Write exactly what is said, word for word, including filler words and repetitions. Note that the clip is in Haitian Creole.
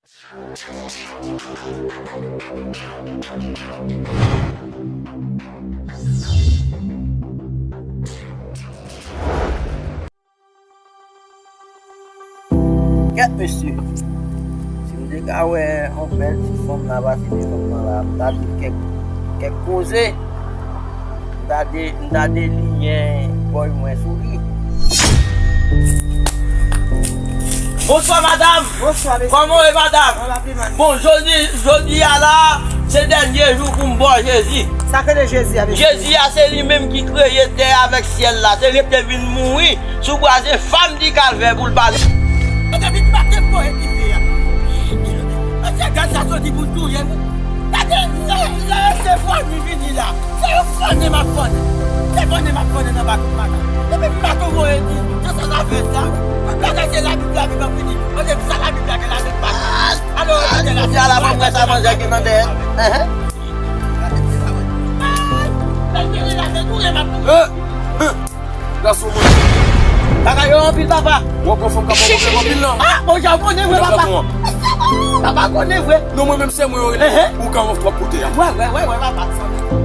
Kèt mesye, si m te ka wè yon bèl ti fanm la pase devan mwen la, m ta di l kèk, kèk koze. M ta de, m ta deliyen bòy mwen sou li. Bonswa, madam. Bonswa, mesye. Kòman w ye, madam? Bon, jodi, jodi a la, se dènye jou pou m ba w Jezi. Sa k rele Jezi a, mesye? Jezi a, se li menm ki kreye tè avèk syèl la. Se li ki te vin mouri sou bwa Zefanm di Kalvè pou l ba nou. E depi maten m voye ki fè a. Mesye, gad sa soti pou l touye m. Gade, lè, lè se fòni vini la. Se yon fòni m ap fòni. Se fòni m ap fòni nan baton maten. Depi maten m voye di, se sa sa fè sa. Tout bagay se Labib, Labib ap vini. Mande sa Labib la gen, Labib pa gen. Alo, gade la. Jodi a la, ban m wè sa manzè gen nan dèyè. Enhen. Ay, lè l vini la, se touye m ap touye. Gason mwen. Bagay yo anpil, papa. W ap pran fanm k ap pran pwoblèm anpil, non. Ah, bon, jan w konnen vre, papa. Papa konnen vre. Non, mwen menm se mwen yo rele. Enhen. Ou ka w ap kote a. Wè, wè, wè, wè, papa.